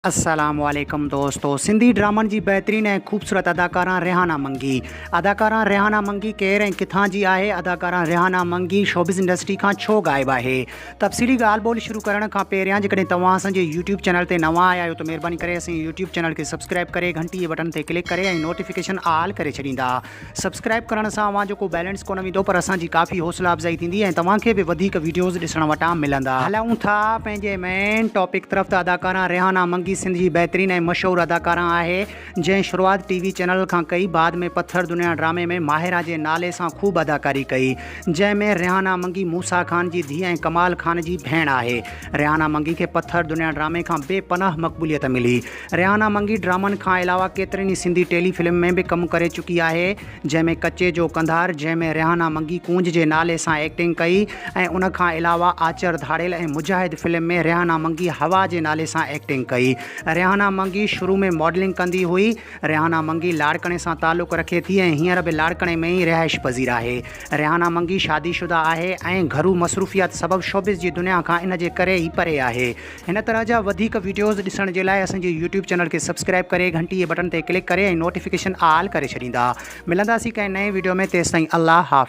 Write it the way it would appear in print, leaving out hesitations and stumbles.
السلام عليڪم دوستو سنڌي ڊرامن جي بهترين ۽ خوبصورت اداڪارا ريحانه منگي اداڪارا ريحانه منگي ڪير ۽ ڪٿان جي آهي اداڪارا ريحانه منگي شوبز انڊسٽري کان ڇو غائب آهي تفصيلي ڳالهه ٻولهه شروع ڪرڻ کان پهريان جيڪڏهن توهان اسان جي يوٽيوب چينل تي نوان آيا آهيو ته مهرباني ڪري اسان جي يوٽيوب چينل کي سبسڪرائب ڪري گهنٽي جي بٽن تي ڪلڪ ڪري ۽ نوٽيفڪيشن آل ڪري ڇڏيندا سبسڪرائب ڪرڻ سان اوهان جو ڪو بيلنس ڪونه ويندو پر اسان جي ڪافي حوصلا افزائي ٿيندي ۽ توهان کي به وڌيڪ ويڊيوز ڏسڻ وٽان ملندا. هلون ٿا پنهنجي مين ٽاپڪ طرف ته اداڪارا ريحانه منگي سنڌ جي بهترين ۽ مشهور اداڪارا آهي جنهن شروعات ٽي وي چينل کان ڪئي بعد ۾ پٿر دنيا ڊرامي ۾ ماهره جي نالي سان خوب اداڪاري ڪئي جنهن ۾ ريحانه منگي موسيٰ خان جي ڌيء ۽ ڪمال خان جي ڀيڻ آهي ريحانه منگي کي پٿر دنيا ڊرامي کان بي پناهه مقبوليت ملي ريحانه منگي ڊرامن کان علاوه ڪيترين ئي سنڌي ٽيلي فلم ۾ به ڪم ڪري چڪي آهي جنهن ۾ ڪچي جو ڪنڌار جنهن ۾ ريحانه منگي ڪونج جي نالي سان ايڪٽنگ ڪئي ۽ ان کان علاوه آچر ڌاڙيل ۽ مجاهد فلم ۾ ريحانه منگي حوا جي نالي سان ايڪٽنگ ڪئي ريحانه منگي شروع ۾ ماڊلنگ ڪندي هئي ريحانه منگي لاڙڪاڻي سان تعلق رکي ٿي ۽ هينئر به لاڙڪاڻي ۾ ئي رهائش پذير آهي ريحانه منگي شادي شده آهي ۽ گهرو مصروفيات سبب شوبز جي دنيا کان ان جي ڪري ئي پري آهي هن طرح جا وڌيڪ وڊيوز ڏسڻ جي لاء اسان جي يوٽيوب چينل کي سبسڪرائب ڪري گهنٽي جي بٽڻ تي ڪلڪ ڪري ۽ نوٽيفڪيشن آل ڪري ڇڏيندا. ملنداسين ڪنهن نئين وڊيو ۾ تيستائين الله حافظ.